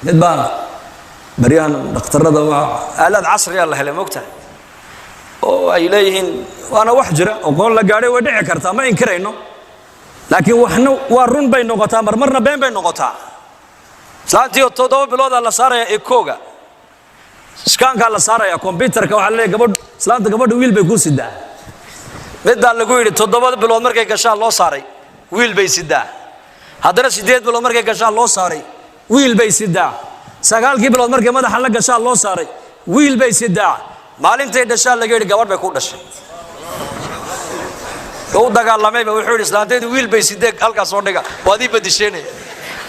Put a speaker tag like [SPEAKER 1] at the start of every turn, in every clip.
[SPEAKER 1] Mid baa baryahan dhakhtarada waa aalaad casriya la helay, moogtahay, oo ay leeyihiin waana wax jira, oqoon la gaadhay, way dhici kartaa, ma inkirayno, laakiin waxna waa run bay noqotaa, marmarna been bay noqotaa. Islaantii oo 7 biloodaa la saaraya echo-ga, scan-kaa la saaraya, computerka. Waxaa la leeyahay gabadh, islaanta gabadha wiil bay kuu sidaa. Midbaa lagu yidhi 7 bilood markay gashaa loo saaray, wiil bay sidaa. Haddana 8 bilood markay gashaa loo saaray, wiil bay sidaa. 9-kii bilood markay madaxa la gashaa loo saaray, wiil bay sidaa. Maalintay dhashaa laga yidhi gabadh bay ku dhashay. U dagaalamayba, wuxuu yidhi islaantaydu wiil bay sidee, halkaas soo dhiga, waad ii bedisheenaya.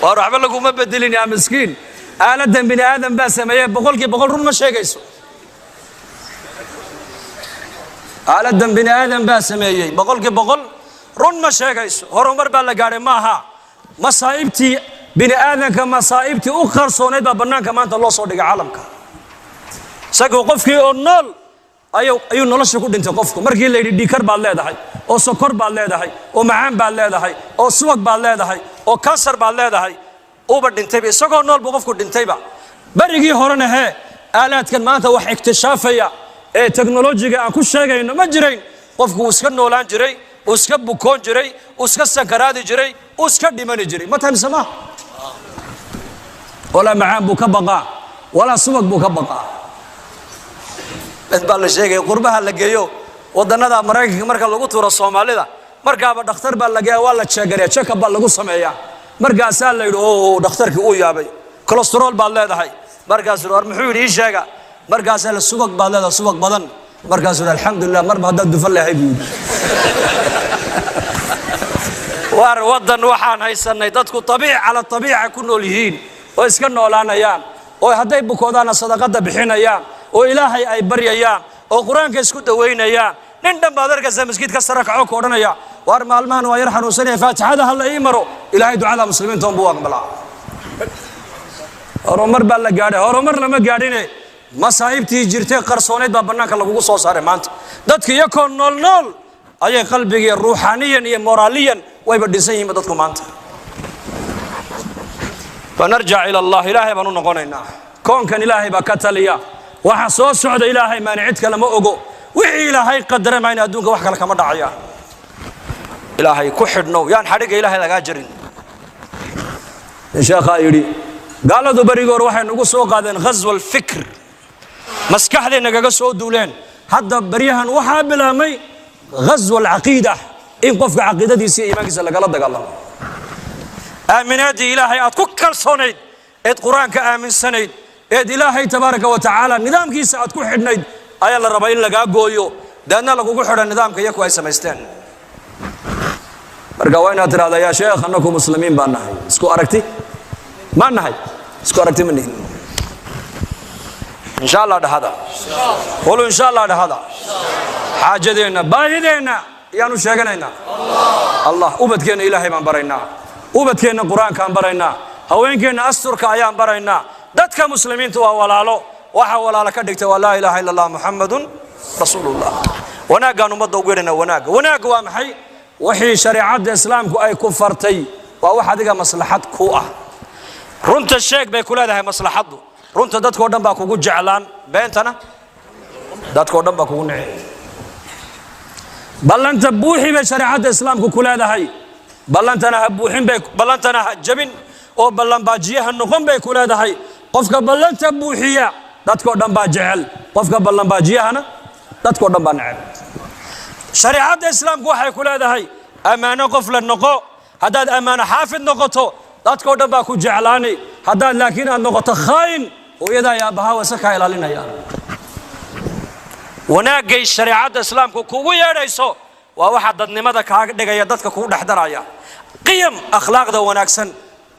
[SPEAKER 1] Waar waxba laguma bedelin yaa miskiin. Aaladan bini aadam baa sameeyey, 100% run ma sheegayso. Aaladan bini aadam baa sameeyey, 100% run ma sheegayso. Horumar baa la gaadhay maaha. Masaa'ibtii bini aadanka, masaa'ibtii u qarsoonayd baa bannaanka maanta loo soo dhigay caalamka. Isagoo qofkii oo nool ayuu nolosha ku dhintay qofku. Markii la yidhi dhiikar baad leedahay, oo sokor baad leedahay, oo macaan baad leedahay, oo subag baad leedahay, oo kansar baad leedahay, uba dhintayba. Isagoo nool buu qofku dhintayba. Berigii horena hee, aalaadkan maanta wax iktishaafaya ee teknolojiga aan ku sheegayno ma jirayn. Qofku wuu iska noolaan jiray, uu iska bukoon jiray, uu iska sakaraadi jiray, uu iska dhimani jiray. Ma tahay mise ma? Walaa macaan buu ka baqaa, walaa subag buu ka baqaa. Mid baa la sheegaya, qurbaha la geeyo, wadannada Maraykanka marka lagu tuuro Soomaalida, markaaba dhakhtar baa la geeya, waa la check-gareeya, check-up baa lagu sameeyaa. Markaasaa la yidhi, o dhakhtarkii uu yaabay, cholesterol baad leedahay. Markaasuu war muxuu yidhi, ii sheega. Markaasaa la subag baad leedahay, subag badan. Markaasuu yidhi alxamdulilah, marba haddaad dufan lehay buu yidhi. Waar waddan waxaan haysanay dadku abiic cala abiica ku nool yihiin, oo iska noolaanayaan, oo hadday bukoodaanna sadaqada bixinayaan, oo Ilaahay ay baryayaan, oo Qur-aanka isku dawaynayaan. Nin dhan baad arkaysaa maskiid ka sara kaco, ka odhanaya waar maalmahan waa yar xanuunsanaya, faatixada ha la ii maro. Ilaahay ducada muslimiinta un buu aqbalaa. Horumar baa la gaadhay? Horumar lama gaadhine, masaa'ibtii jirtay qarsoonayd baa bannaanka lagugu soo saaray maanta. Dadka iyakoo nool nool ayay qalbigiiyo ruuxaaniyan iyo moraaliyan wayba dhinsan yihiinba dadku maanta. Fanarjac ila Allah, Ilaahay baan u noqonaynaa. Koonkan Ilaahay baa ka taliya. Waxa soo socda Ilaahay maani cid kale ma ogo. Wixii Ilaahay qadara mayna adduunka wax kale kama dhacaya. Ilaahay ku xidhnow, yaan xadhigga Ilaahay lagaa jarin. Sheekhaa yidhi gaaladu berigii hore waxay nagu soo qaadeen ghazwa alfikr, maskaxday nagaga soo duuleen. Hadda baryahan waxaa bilaabmay ghazwa alcaqiida, in qofka caqiidadiisa iyo iimaankiisa lagala dagaalamo. Aaminaaddii Ilaahay aad ku kalsoonayd, eed Qur-aanka aaminsanayd, eed Ilaahay tabaaraka wa tacaala nidaamkiisa aad ku xidhnayd ayaa la rabaa in lagaa gooyo, deedna lagugu xidho nidaamka iyaku ay samaysteen. Marka waa inaad tidhahdaa yaa sheekh, annaku muslimiin baan nahay, isku aragti ma nahay? Isku aragti ma nihin. Insha Allah dhahada, qulu insha Allah dhahada. Xaajadeenna, baahideenna ayaanu sheeganaynaa Allah. Ubadkeenna Ilaahay baan baraynaa, ubadkeenna Qur-aankaan baraynaa, haweenkeenna asturka ayaan baraynaa. Dadka muslimiinta waa walaalo. Waxa walaalo ka dhigtay waa laa ilaaha illa Allah muxamadun rasuulullah. Wanaaggaan ummadda ugu yeedhana. Wanaagga, wanaagga waa maxay? Wixii shareecadda Islaamku ay ku fartay waa wax adiga maslaxad ku ah. Runta sheeg bay ku leedahay maslaxaddu. Runta dadkao dhan baa kugu jeclaan, beentana dadkao dhan baa kugu nici. Ballanta buuxi bay shareecadda Islaamku ku leedahay. Ballantana ha buuxin bay, ballantana ha jabin oo ballanbaajiyaha noqon bay ku leedahay. Qofka ballanta buuxiya dadkao dhan baa jecel, qofka ballanbaajiyahana dadkao dhan baa neceb. Shareecadda Islaamku waxay ku leedahay ammaano qof la noqo. Haddaad ammaano xaafid noqoto, dadkao dhan baa ku jeclaani. Haddaad laakiin aad noqoto khaayin, hooyadaa iyo aabbahaa wase kaa ilaalinayaan. Wanaaggay shareecadda Islaamku kugu yeedhayso waa waxa dadnimada kaaga dhigaya, dadka kugu dhex daraya. Qiyam akhlaaqda wanaagsan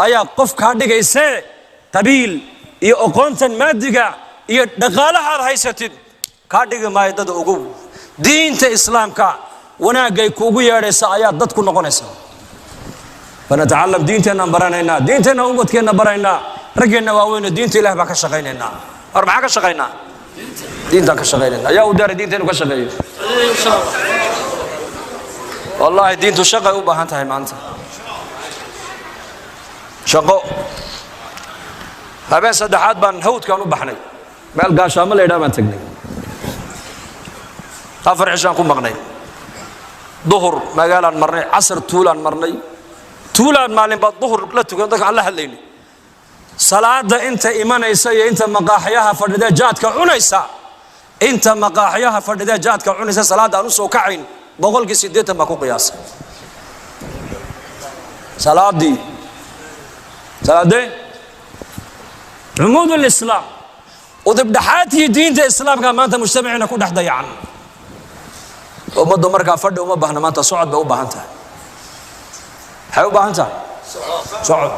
[SPEAKER 1] ayaa qof kaa dhigaysee. Qabiil iyo oqoontan maadiga iyo dhaqaalahaad haysatid kaa dhigi maayo dad. Ogow, diinta Islaamka wanaaggay kuugu yeedhaysa ayaa dad ku noqonaysa. Fanatacalam, diinteennaan baranaynaa, diinteenna ubadkeenna baraynaa, raggeenna waaweyna diinta Ilah baan ka shaqaynaynaa. War maxaa ka shaqaynaa? Diintaan ka shaqaynayna. Ayaa u daaray diinta inuu ka shaqeeyo? Wallaahi diintu shaqay u baahan tahay maanta, shaqo. Habeen saddexaad baan hawdkaan u baxnay, meel Gaashaamo la yidhaha baan tegnay. 4 cishaan ku maqnay. Duhur magaalaan marnay, casar tuulaan marnay, tuulaan maalin baa duhur la tukan. Dadka aan la hadlaynay, salaada inta imanaysa iyo inta maqaaxyaha fadhidee jaadka cunaysa, inta maqaaxyaha fadhidee jaadka cunaysa, salaadda aan u soo kacayn 80% baa ku qiyaasay. Salaadii, salaadee عمود الإسلام, udubdhaxaadkii diinta islaamka, maanta mujtamaciina ku dhex dayacan. Ummaddu markaa fadhi uma baahna maanta, socod bay u baahan tahay. Maxay u baahan tahay? Socod.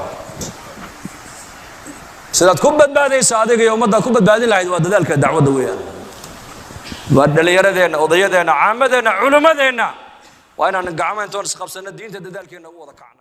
[SPEAKER 1] Sidaad ku badbaadaysa adiga iyo ummaddaad ku badbaadin lahayd waa dadaalka dacwadda weeyaan. Waa dhallinyaradeenna, odayadeenna, caamadeenna, culimmadeenna, waa inaan gacmo intoon isqabsanno diinta dadaalkeenna ugu wada kacno.